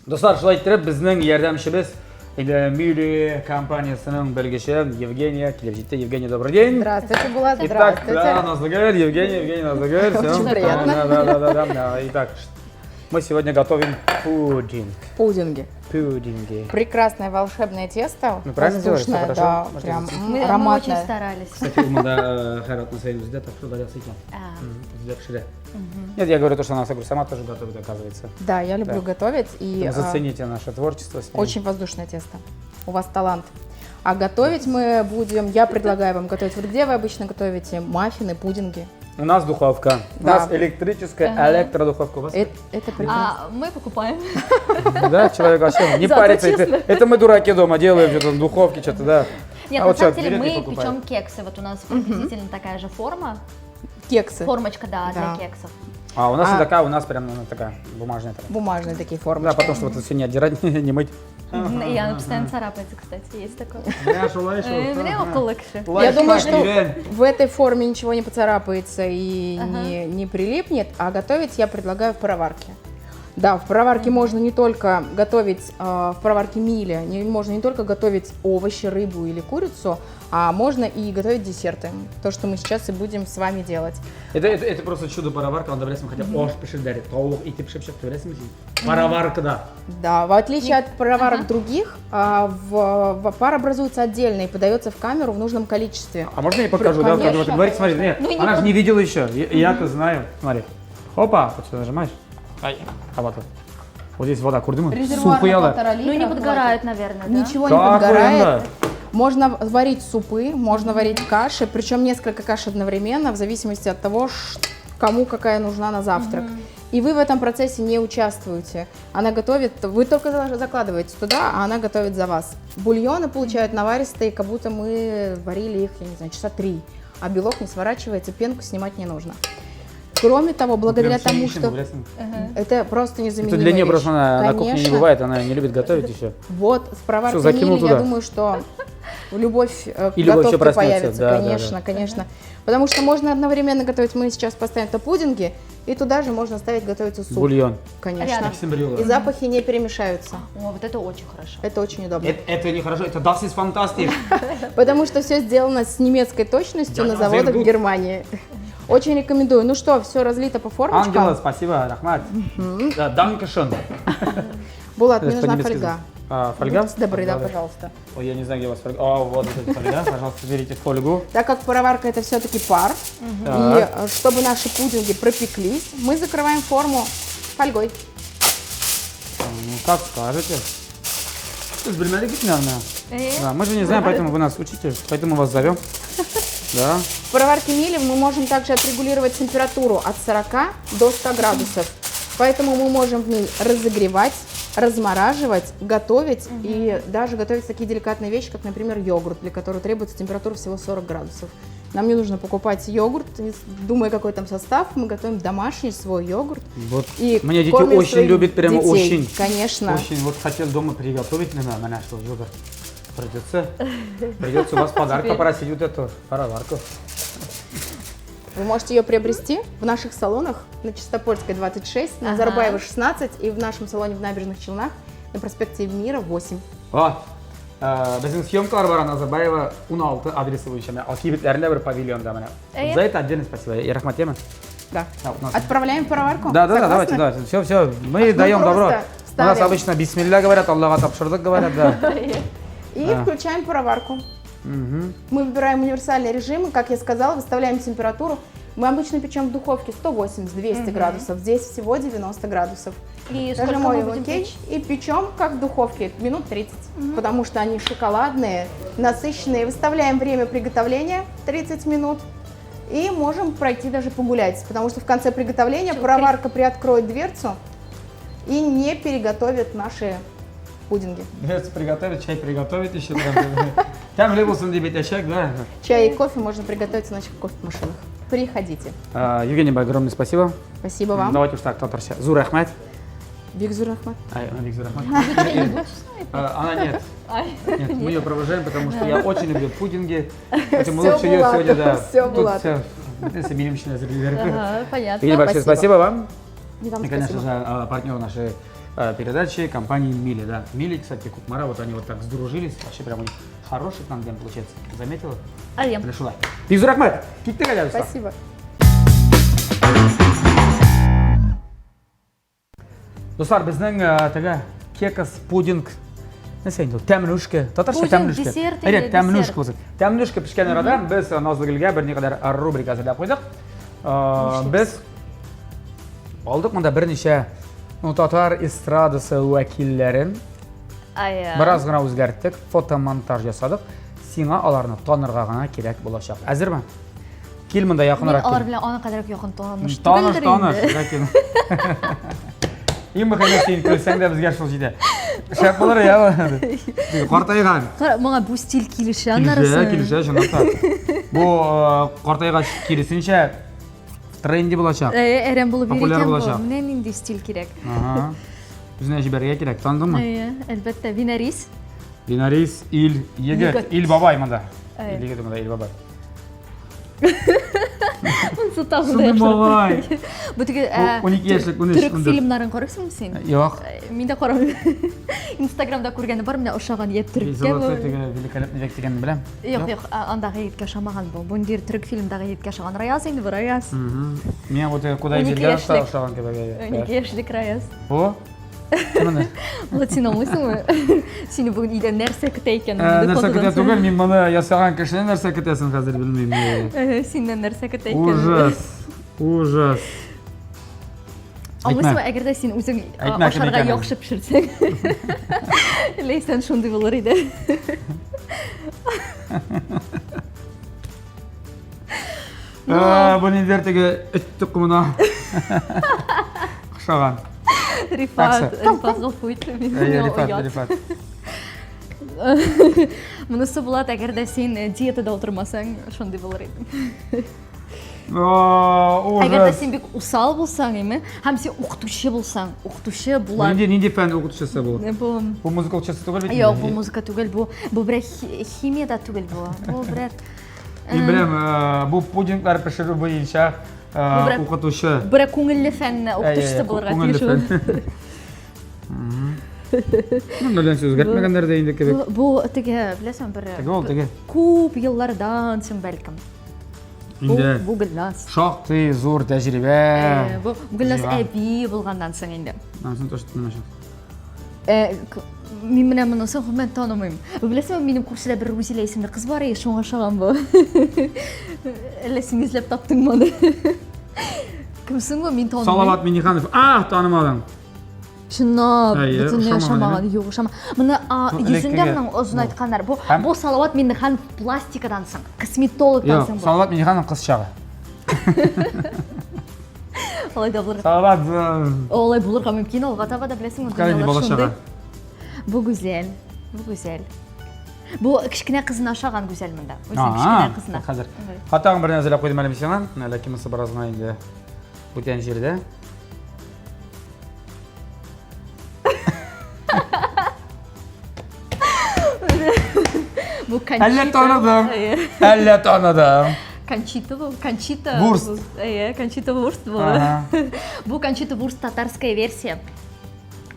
Дуслар, шулай иттереп, безнең ярдәмчебез инде Мюли компаниясенең белгече Евгения килеп җитте. Евгения, добрый день. Здравствуйте, Булат. Итак, Здравствуйте. да, Назлыгель, Евгения, Евгения, Назлыгель. Очень Всё. приятно. Да, да, да, да, да, да. Итак, мы сегодня готовим пудинг. Пудинги. Пудинги. Прекрасное волшебное тесто. Ну, правильно сделали, всё Воздушное, хорошо? да, Может, прям это- Мы, мы очень ароматное. старались. Кстати, ул монда Хайрат Мусаев үзе дә тапшырулар ясый икән. А, Үзе дә пешерә. Нет, я говорю то, что она говорю, сама тоже готовит, оказывается. Да, я люблю Да. готовить. И Поэтому зацените наше творчество с ней. очень воздушное тесто. У вас талант. А готовить мы будем, я предлагаю вам готовить. Вот где вы обычно готовите маффины, пудинги? У нас духовка. У Да. нас электрическая электродуховка. У вас? Это прекрасно. А мы покупаем. Да, человек вообще не Зато парится. Это, честно. это мы дураки дома делаем, что-то в духовке, что-то, да. Нет, А на вот самом человек деле берет и мы покупает. печем кексы. Вот у нас приблизительно такая же форма. Кексы. Формочка, да, для Да. кексов. А у нас не А. такая, у нас прям такая бумажная. Такая. Бумажные такие Да, формочки. потом, чтобы это все не отдирать, не мыть. И она постоянно царапается, кстати, есть такое. Менә шулай шул. Менә акыллы кеше. Я думаю, что в этой форме ничего не поцарапается и не прилипнет, а готовить я предлагаю в пароварке. Да, в пароварке можно не только готовить, в пароварке Миле, не, можно не только готовить овощи, рыбу или курицу, а можно и готовить десерты. То, что мы сейчас и будем с вами делать. Это просто чудо пароварка, анда беләсең, хотя аш пешерделәр, тавык ите пешеп чыкты, беләсеңме син? Пароваркада. Да, в отличие от пароварок других, пар образуется отдельно и подается в камеру в нужном количестве. А можно я покажу, да, Конечно. когда вы говорите, смотри, нет, Ну, не она же не видела еще, я-то знаю. Смотри, хопа, вот сюда нажимаешь. Ай, а вот, вот. Вот здесь вода, күрдеңме? Резервуар Су куялар. на полтора литра. Ну не подгорает, хватит. наверное, да? Ничего не Как подгорает. вариант, Можно варить супы, можно варить каши, причем несколько каш одновременно, в зависимости от того, кому какая нужна на завтрак. И вы в этом процессе не участвуете. Она готовит, вы только закладываете туда, а она готовит за вас. Бульоны получают наваристые, как будто мы варили их, я не знаю, часа 3. А белок не сворачивается, пенку снимать не нужно. Кроме того, благодаря Прям тому, всё что ищем, блядь. это просто незаменимая Это для нее вещь. просто она на кухне не Конечно. бывает, она не любит готовить еще. Вот, с пароваркой Всё, закинул Мили, я туда. думаю, что любовь к И любовь готовке ещё проснётся, появится. да, да, конечно, да. конечно. Потому что можно одновременно готовить. Мы сейчас поставим то пудинги, и туда же можно ставить готовиться суп. Бульон. Конечно. Рядом. И запахи не перемешаются. О, вот это очень хорошо. Это очень удобно. Это не хорошо, это das ist fantastisch. Потому что все сделано с немецкой точностью Да, на заводах sehr gut. Германии. Очень рекомендую. Ну что, все разлито по формочкам. Ангела, спасибо, рәхмәт. Да, danke schön. Булат, мне Это нужна по-немецки фольга. А, фольга? Будьте добры, да, Фольга, пожалуйста. Ой, я не знаю, где у вас фольга. А, вот эта фольга. Пожалуйста, берите фольгу. Так как пароварка это все-таки пар, и чтобы наши пудинги пропеклись, мы закрываем форму фольгой. Ну, как скажете. Ты же белмәдек бит, наверное. Да, мы же не знаем, поэтому вы нас учите, поэтому вас зовем. Да. В пароварке Миле мы можем также отрегулировать температуру от 40 до 100 градусов. Поэтому мы можем в ней разогревать, размораживать, готовить и даже готовить такие деликатные вещи, как, например, йогурт, для которого требуется температура всего 40 градусов. Нам не нужно покупать йогурт, не думая, какой там состав. Мы готовим домашний свой йогурт. Вот. И Меня дети кормим очень своих любят, прямо детей. очень. Конечно. Очень. Вот хотел дома приготовить, наверное, меня что, йогурт. Придется у вас подарок попросить вот эту пароварку. Вы можете ее приобрести в наших салонах на Чистопольской 26, на Назарбаева 16 и в нашем салоне в Набережных Челнах на проспекте Мира 8. О, безнең съемкалар бара Назарбаева 16 адресы буенча. Менә кибетләрендә бер павильонда менә. Әйе. За это отдельное спасибо. И рәхмәт, яме? Да. Да, у нас. Отправляем в пароварку? Да, да, да, Согласны? давайте, давайте. Все, все, мы даем просто добро. У нас ставим. обычно бисмилля говорят, Аллага тапшырдык говорят, да. И Да. включаем пароварку. Мы выбираем универсальный режим, и, как я сказала, выставляем температуру. Мы обычно печем в духовке 180-200 градусов, здесь всего 90 градусов. И сколько мы Нажимаем будем ОК печь? и печем, как в духовке, минут 30, потому что они шоколадные, насыщенные. Выставляем время приготовления 30 минут и можем пройти даже погулять, потому что в конце приготовления Чё, пароварка приоткроет дверцу и не переготовит наши пудинги. Дверцу приготовить, чай приготовить еще. Тәмле булсын дип әйтәчәк, да. Чай и кофе можно приготовить в наших кофемашинах. Приходите. Евгений, огромное спасибо. Спасибо вам. Давайте уж так, татарча. Зур рәхмәт. Бик зур рәхмәт. Ай, она бик зур рәхмәт. Она нет. Нет, мы ее провожаем, потому что я очень люблю пудинги. Поэтому Всё лучше ее Булату, сегодня, да. всё Тут Булату. всё. Это минимчина Ага, понятно. Евгений, большое Спасибо. спасибо вам. И вам И, конечно спасибо. же, партнер нашей передачи, компании Мили, да. Мили, кстати, Кукмара, вот они вот так сдружились. Вообще прям у них хороший тандем получается. Заметила? Алем. Пришла. Бик зур рәхмәт. Киттек әле, дуслар. Спасибо. Дуслар, безнең теге кекс, пудинг, нәрсә инде ул? Тәмлүшкә. Татарча Пудинг, тәмлүшкә. десерт Әйе, инде, тәмлүшкә десерт. булсын. Тәмлүшкә пешкән арада без Назлыгөлгә берникадәр рубрика әзерләп куйдык. Без алдык монда берничә, ну, татар эстрадасы вәкилләрен. Ая. Бераз гына үзгәрттек, фотомонтаж ясадык. Сиңа аларны танырга гына кирәк булачак. Әзерме? Кил монда якынрак. Мин алар кил. белән аны кадәр үк якын таныш Таныш, түгелдер таныш, инде. ләкин. Иң мөһиме син көлсәң дә безгә шул җитә. Шәп булыр я. Картайган. Кара, моңа бу стиль килешә аннары. Килешә, килешә, чынлап та. Бу картайгач киресенчә в тренде булачак. Әрәм булып йөри Популяр икән бу. булачак. Менә нинди стиль кирәк. Ага. Үзенә җибәрергә кирәк, таныдыңмы? Әйе, әлбәттә, Винарис. Винарис, ил, егет, ил бабай монда. Ил егете монда, ил бабай. Монысы тагын да малай. Бу теге 12 яшьлек, 13. Төрек фильмнарын карыйсыңмы син? Юк. Мин дә карамыйм. Инстаграмда күргәне бар, менә ошаган я төреккә бу. Теге великолепный век дигәнне беләм. Юк, юк, андагы егеткә ошамаган бу. Бу ниндидер төрек фильмдагы егеткә ошаган Раяз инде бу Раяз. Миңа бу теге Кудай биргән ошаган кебек. 12 яшьлек Раяз. Бу? Кемне? Влад, син аңлыйсыңмы? Сине бүген өйдә нәрсә көтә икән? Нәрсә көтә түгел, мин моны ясаган кешене нәрсә көтәсен хәзер белмим. Синнән нәрсә көтә икән? Ужас. Ужас. Аңлыйсыңмы, әгәр дә син үзең ашарга яхшы пешерсәң, Ләйсән шундый булыр иде. Бу ниндидер теге эт токымына охшаган. Рифат, Рифат гафу ит мине. Әйе, Рифат, Рифат. Монысы Булат, әгәр дә син диетада утырмасаң, шундый булыр идең. Ужас. Әгәр дә син бик усал булсаң, име, һәм син укытучы булсаң, укытучы була. Нинди нинди фән укытучысы бу? Бу Бу музыка укытучысы түгел бит? Юк, бу музыка түгел, бу бу берәр химия дә түгел бу. Бу берәр Мин беләм, бу пудинглар пешерү буенча укытучы. Берәр күңелле фән укытучысы булырга тиеш ул. Ну, белән сүз үзгәртмәгәннәр дә инде кебек. Бу теге, беләсең, бер Теге ул, теге. Күп еллардан соң бәлкем. Инде бу Гөлназ. Шактый зур тәҗрибә. Бу Гөлназ әби булганнан соң инде. Анысын точно танымаячак. Мин менә монысын гомумән танымыйм. Беләсеңме, минем күршедә бер Рузилә исемле кыз бар, шуңа ошаган бу. Әллә син эзләп таптыңмы аны? Кем соң бу? Мин танымыйм. Салават Минниханов. А, танымадың. Чынлап, бөтенләй ошамаган. Юк, ошамаган. Моны йөзендә моның озынайтканнар. Бу бу Салават Минниханов пластикадан соң, косметологтан соң бу. Салават Минниханов кыз чагы. Алай да булырга. Салават. Алай булырга мөмкин, алга таба да беләсеңме, дөньялар шундый. Бу гүзәл, бу гүзәл. Бу кечкенә кызына ошаган гүзәл монда. Үзенең кечкенә кызына. Хәзер. Хатагын бер әзерләп куйдым әле мин сиңа. Ләкин монысы бераз гына инде бүтән җирдә. Бу Кончита. Әллә таныдым. Әллә таныдым. Кончита бу, Кончита. Вурст. Әйе, Кончита Вурст бу. Бу Кончита Вурст татарская версия.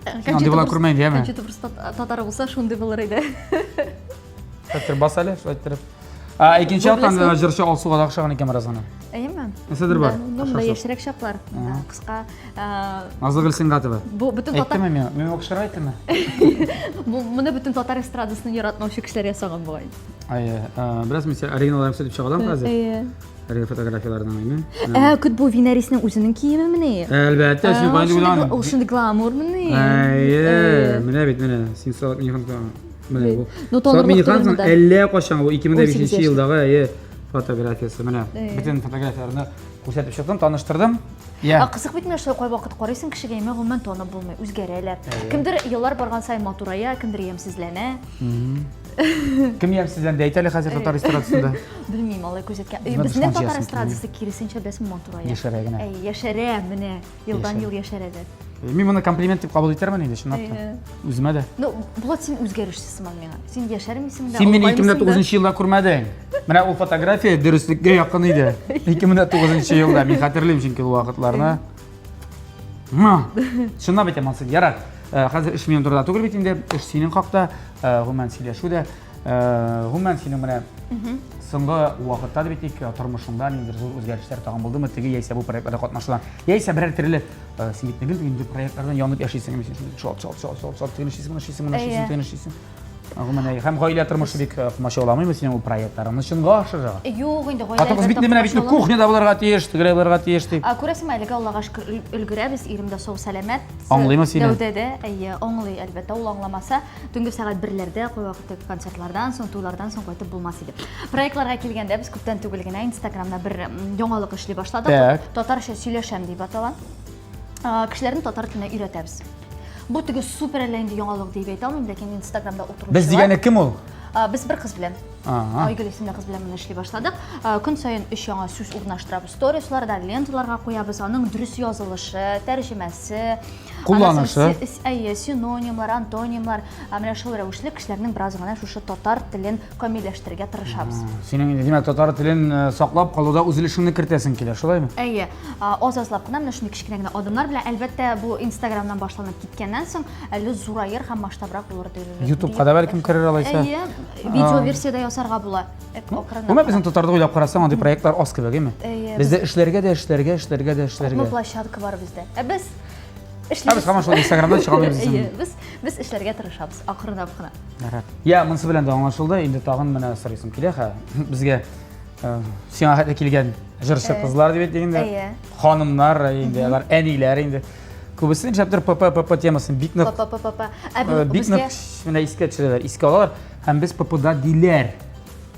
Кончита була күрмәйде, яме? Кончита Вурст татары булса, шундый булыр иде. Хәтер бас әле, шулай иттереп. А, икенче яктан җырчы Алсуга да охшаган икән бераз гына. Әйеме? Нәрсәдер бар. Ну, монда яшьрәк чаклар. Кыска. Назлыгөл Сингатова. Бу бөтен татар. Әйттеме миңа? Миңа охшарга әйттеме? Бу моны бөтен татар эстрадасын яратмаучы кешеләр ясаган бугай. Әйе, бераз мин оригиналларын күрсәтеп чыга алам хәзер. Әйе. Әлеге фотографияләрдән әйме? Ә, көт бу Винарисның үзенең киеме мени? Әлбәттә, син каян уйладың? Ул шундый гламур мени? Әйе, менә бит, менә. Син Салават Миннеханов менә бу. Ну, Салават Миннехановның әллә кайчан бу 2005 елдагы әйе фотографиясе. Менә бөтен фотографияләрне күрсәтеп чыктым, таныштырдым. Ә кызык бит менә шулай кайвакыт карыйсың кешегә, әмма гомумән танып булмый, үзгәрәләр. Кемдер еллар барган саен матурая, кемдер ямьсезләнә. Кем ямьсезләнде? Әйт әле хәзер татар эстрадасында. Белмим, алай күзәткән. Безнең татар эстрадасы киресенчә беләсең матурая. Яшәрә генә. Әй, яшәрә, менә елдан-ел яшәрә дә. Мин моны комплимент дип кабул итермен инде, чынлап та. Үземә дә. Ну, Булат, син үзгәрешсез сыман миңа. Син яшәрмисең дә. Син мине 2009 елда күрмәдең. Менә ул фотография дөреслеккә якын иде. 2009 елда мин хәтерлим чөнки ул вакытларны. Чынлап әйтәм, Мансур, ярар. Э, хәзер эш минем турыда түгел бит инде, эш синең хакта, э, гомумән сөйләшү дә. Э, гомумән синең менә соңгы вакытта дип әйтик, тормышыңда ниндидер зур үзгәрешләр тагын булдымы, теге яисә бу проектларда катнашудан, яисә берәр төрле Син бит гел инде проектлардан янып яшисең, син шундый чат чат чат чат чат тегене эшлисең, моны эшлисең, моны эшлисең, тегене эшлисең. Гомумән, һәм гаилә тормышы бик комачауламыймы синең ул проектларыңны чынга ашырырга? Юк инде, гаилә. Хатын-кыз бит менә бит кухняда булырга тиеш, тегеләй булырга тиеш дип. Күрәсеңме, әлегә Аллага шөкер өлгерәбез, ирем дә сау-сәламәт. Аңлыймы сине? Дәүдә дә, әйе, аңлый, әлбәттә, ул аңламаса, төнге сәгать берләрдә, кайвакытта концертлардан соң, туйлардан соң кайтып булмас иде. Проектларга килгәндә, без күптән түгел генә Инстаграмда бер яңалык эшли башладык. Так. Татарча сөйләшәм дип атала. Кешеләрне татар теленә өйрәтәбез. Бу теге супер әллә инде яңалык дип әйтә алмыйм, ләкин Инстаграмда утыручылар. Без дигәне кем ул? Без бер кыз белән. Айгөл исемле кыз белән моны эшли башладык. Көн саен өч яңа сүз урнаштырабыз сторисларда, ленталарга куябыз. Аның дөрес язылышы, тәрҗемәсе, кулланышы. Әйе, синонимлар, антонимлар. Менә шул рәвешле кешеләрнең бераз гына шушы татар телен камилләштерергә тырышабыз. Синең инде, димәк, татар телен э, саклап калуда үз өлешеңне кертәсең килә, шулаймы? Әйе, аз-азлап кына менә шундый кечкенә генә адымнар белән, әлбәттә, бу Инстаграмнан башланып киткәннән соң, әле зураер һәм масштабрак булыр дип. Ютубка да бәлкем керер алайса. Әйе, видео версиядә ясарга була. Гомумән безнең татарда уйлап карасаң, андый проектлар аз кебек, әйме? Әйе. Бездә эшләргә дә эшләргә, эшләргә дә эшләргә. Күпме площадка бар бездә. Ә без эшлибез. Ә без һаман шул Инстаграмнан чыга алмыйбыз. Әйе, без без эшләргә тырышабыз, акрынлап кына. Рәхәт. Я, монысы белән дә аңлашылды. Инде тагын менә сорыйсым килә, хә. Безгә э, сиңа хәтле килгән җырчы кызлар дип әйтик инде. Әйе. Ханымнар инде, алар әниләр инде. Күбесе нишләптер ПП ПП темасын бик нык ПП ПП. Ә э, бик нык менә искә төшерәләр, искә алалар һәм без ППда диләр.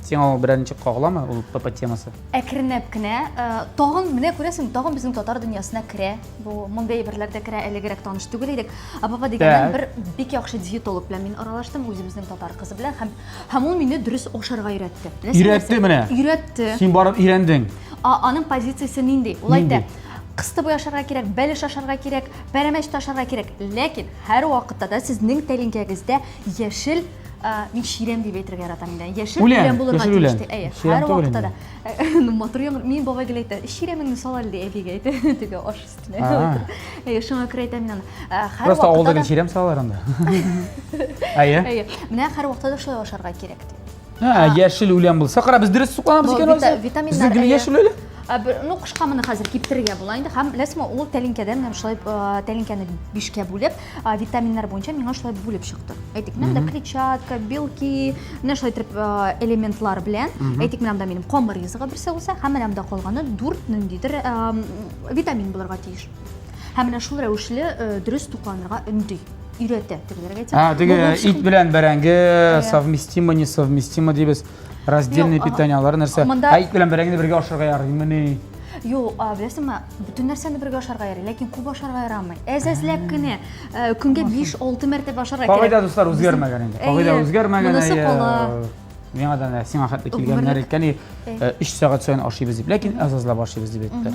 Сиңа ул берәр ничек кагыламы ул ПП темасы? Әкренләп кенә, э, тагын менә күрәсең, тагын безнең татар дөньясына керә. Бу мондый әйберләр дә керә, элегрәк таныш түгел идек. Ә ПП дигәннән бер бик яхшы диетолог белән мин аралаштым, үзебезнең татар кызы белән һәм һәм ул мине дөрес ашарга өйрәтте. Өйрәтте менә. Өйрәтте. Син барып өйрәндең. Аның позициясе нинди? Ул әйтә, кыстыбый ашарга кирәк, бәлеш ашарга кирәк, пәрәмәч тә ашарга кирәк. Ләкин һәр вакытта да сезнең тәлинкәгездә яшел мин чирәм дип әйтергә яратам инде. Яшел үлән булырга тиеш ди. Әйе, һәр вакытта да. Ну, матур яңгыр. Мин бабай гел әйтә, чирәмеңне сал әле ди, әбигә әйтә. Теге аш өстенә. Әйе, шуңа күрә әйтәм мин аны. Һәр Просто авылда гел чирәм салалар анда. Әйе. Әйе. Менә һәр вакытта да шулай ашарга кирәк ди. Ә, яшел үлән булса, кара, без дөрес тукланабыз икән алайса. Витаминнар. Безнең гел яшел үлән. Ну, кышка моны хәзер киптерергә була инде. Һәм беләсеңме, ул тәлинкәдә менә шулай тәлинкәне бишкә бүлеп, витаминнар буенча миңа шулай бүлеп чыкты. Әйтик, менә монда клетчатка, белки, менә шулай итеп элементлар белән. Әйтик, менә монда минем камыр ризыгы берсе булса, һәм менә монда калганы дүрт ниндидер витамин булырга тиеш. Һәм менә шул рәвешле дөрес тукланырга өнди. Өйрәтә, тегеләргә әйтсәм. А, теге ит белән бәрәңге совместимо, несовместимо дибез. Раздельное питание алар нәрсә? Ә ит белән бәрәңгене бергә ашарга ярыймыни? Юк, беләсеңме, бөтен нәрсәне бергә ашарга ярый, ләкин күп ашарга ярамый. Әз-әзләп кенә, көнгә 5-6 мәртәбә ашарга кирәк. Кагыйдә, дуслар, үзгәрмәгән инде. Кагыйдә үзгәрмәгән. Монысы кала. Миңа да сиңа хәтле килгәннәр әйткән, 3 сәгать саен ашыйбыз дип, ләкин аз-азлап ашыйбыз дип әйтте.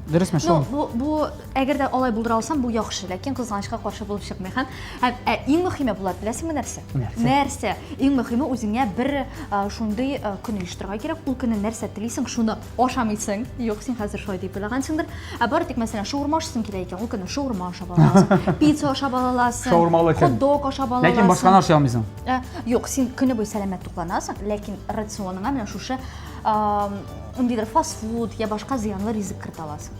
Дөресме шул? Ну, бу, бу әгәр дә алай булдыра алсам, бу яхшы, ләкин кызганычка каршы булып чыкмый. Һәм, һәм ә, иң мөһиме Булат, беләсеңме нәрсә? Нәрсә? Нәрсә? Иң мөһиме үзеңә бер шундый көн оештырырга кирәк. Ул көнне нәрсә телисең, шуны ашамыйсың. Юк, син хәзер шулай дип уйлагансыңдыр. Ә бары тик, мәсәлән, шаурма ашасың килә икән, ул көнне шаурма ашап ала аласың. Пицца ашап ала аласың. Шаурмалы көн. Хот-дог ашап ала аласың. Ләкин башканы ашый алмыйсың. Юк, син көне буе сәламәт тукланасың, ләкин рационыңа менә шушы ниндидер фастфуд я башка зыянлы ризык кертә аласың.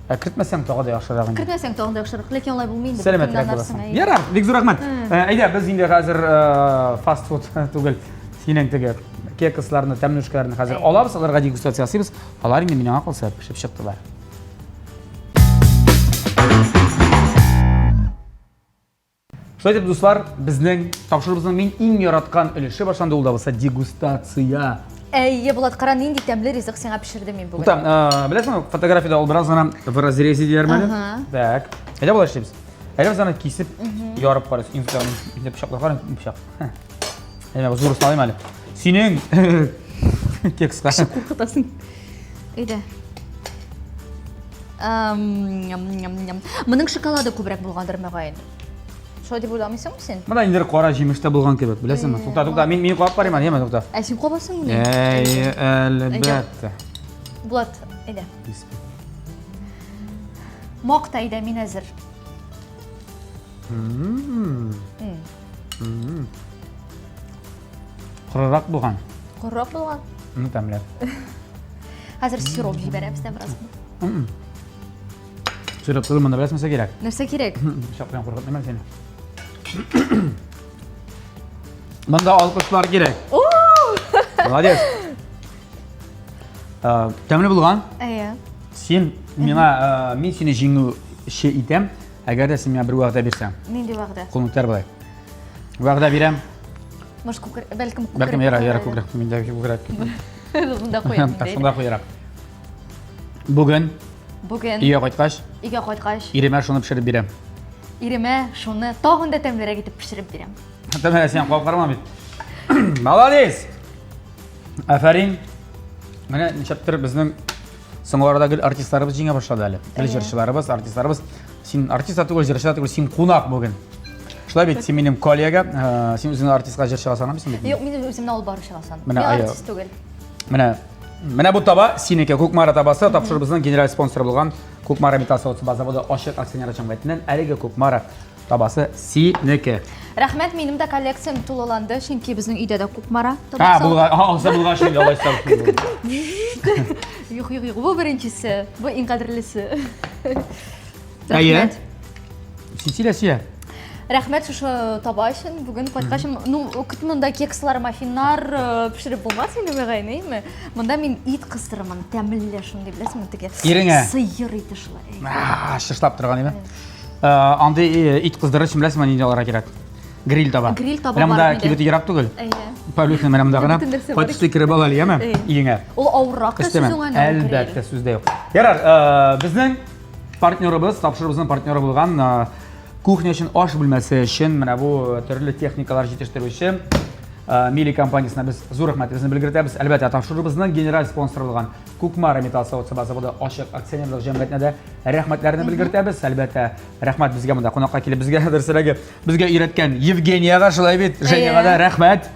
Ә кертмәсәң тагы да яхшырак инде. Кертмәсәң тагын да яхшырак, ләкин алай булмый инде. Сәламәтрәк буласың. Ярар, бик зур рәхмәт. Әйдә, без инде хәзер фастфуд түгел, синең теге кексларны, тәмнүшкәләрне хәзер алабыз, аларга дегустация ясыйбыз. Алар инде миңа калса пешеп чыктылар. Шулай итеп, дуслар, безнең тапшыруыбызның мин иң яраткан өлеше башланды, ул да булса дегустация. Әйе, Булат, кара, нинди тәмле ризык сиңа пешердем мин бүген. Туктан, беләсеңме, фотографиядә ул бераз гына в разрезе диләрме әле? Так. Әйдә болай эшлибез. Әйдә без аны кисеп, ярып карыйбыз. Иң инде пычаклар карыйм, пычак. Әйдә, зурысын алыйм әле. Синең кекска. Кеше куркытасың. Әйдә. Моның шоколады күбрәк булгандыр, мөгаен. Шулай дип уйламыйсыңмы син? Монда инде кара җимеш тә булган кебек, беләсеңме? Тукта, тукта, мин мин кабып карыйм әле, яме, тукта. Ә син кабасыңмыни? Әй, әлбәттә. Булат, әйдә. Макта, әйдә, мин әзер. Корырак булган. Корырак булган? Ну, тәмле. Хәзер сироп җибәрәбез дә бераз. Сироп түгел, монда бераз нәрсә кирәк. Нәрсә кирәк? Пычак белән куркытмыйм сине. Монда алкышлар кирәк. Молодец. Тәмле булган. Әйе. Син миңа, мин сине җиңүче итәм, әгәр дә син миңа бер вәгъдә бирсәң. Нинди вәгъдә? Кулыңны күтәр болай. Вәгъдә бирәм. Может, күкрәк, бәлкем күкрәк. Бәлкем яра, яра күкрәк. Миндә күкрәк. Шунда куям. Шунда куярак. Бүген. Бүген. Өйгә кайткач. Өйгә кайткач. Иремә шуны пешереп бирәм. Иремә шуны тагын да тәмлерәк итеп пешереп бирәм. Тәмлерәк син куап карама бит. Молодец! Афәрин. Менә ничектер безнең соңгы арада гел артистларыбыз җиңә башлады әле. Гел җырчыларыбыз, артистларыбыз. Син артист та түгел, җырчы да түгел, син кунак бүген. Шулай бит, син минем коллега, э, син үзеңне артистка, җырчыга санамыйсың бит? Юк, мин үземне алып баручыга саныйм. Менә, Мин ая. артист түгел. Менә менә бу таба синеке, Кукмара табасы, тапшырубызның генераль спонсоры булган Кукмара металл савыт-саба заводы ачык акционерлар җәмгыятеннән әлеге Кукмара табасы синеке. Рәхмәт, минем дә коллекциям тулыланды, чөнки безнең өйдә дә Кукмара А, табасы. булган, алса булган шул, алайса. Юк, юк, юк, бу беренчесе, бу иң кадерлесе. Әйе. Рәхмәт. Син сөйлә, сөйлә. Рәхмәт шушы таба өчен. Бүген кайткач, ну, көт монда кекслар, маффиннар э, пешереп булмас инде мөгаен, әйеме? Монда мин ит кыстырырмын, тәмле шундый, беләсеңме, теге. Иреңә? Сыер ите шулай. А, Шышлап торган име? Э, Андый э, ит кыздырыр өчен беләсеңме нинди алырга кирәк? Гриль таба. Гриль таба Менә монда бар миндә. кибете ерак түгел. Әйе. Павлюхина менә монда гына. Бөтен нәрсә бар. Кайтышлый кереп ал әле, яме? Әйе. Өеңә. Ул авыррак та сүз Өстәмә. уңайына ул гриль. Әлбәттә, сүз дә юк. Ярар, э, безнең партнерыбыз, тапшыруыбызның партнеры булган э, кухня өчен, аш бүлмәсе өчен менә бу төрле техникалар җитештерүче э, Мили компаниясенә без зур рәхмәтебезне белгертәбез. Әлбәттә, тапшыруыбызның генераль спонсоры булган Кукмара металл савыт-саба заводы ачык акционерлык җәмгыятенә дә рәхмәтләрне белгертәбез. Әлбәттә, рәхмәт безгә монда кунакка килеп безгә дөресрәге безгә өйрәткән Евгенияга шулай бит, Женяга да рәхмәт.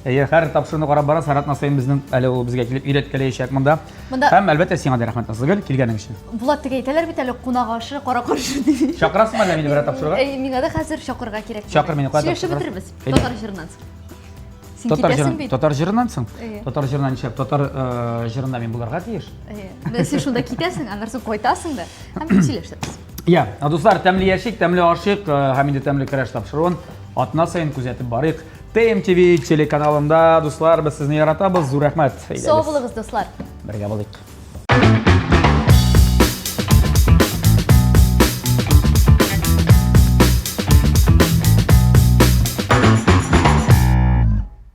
Әйе, һәр тапшыруны карап барасыз, һәр атна саен безнең әле ул безгә килеп өйрәткәләячәк монда. Монда- Һәм әлбәттә сиңа да рәхмәт, Назлыгөл, килгәнең өчен. Булат теге әйтәләр бит әле кунак ашы, кара каршы дип. Чакырасыңмы әллә мине берәр тапшыруга? Әй, миңа да хәзер чакырырга кирәк. Чакыр мине, кая Сөйләшеп тапшырырга? бетербез. Әйдә. Татар җырыннан соң. Син Татар китәсең җырын, бит. татар җырыннан соң? Әйе. Татар җырыннан нишләп? Татар э, җырында мин булырга тиеш. Әйе. Менә син шунда китәсең, аннан соң кайтасың да һәм сөйләшербез. Я, дуслар, тәмле яшик, тәмле ашыйк э, һәм инде тәмле көрәш тапшыруын атна саен күзәтеп барыйк. ТМТВ телеканалында, дуслар, без сезне яратабыз. Зур рәхмәт. Сау булыгыз, дуслар. Бергә булыйк.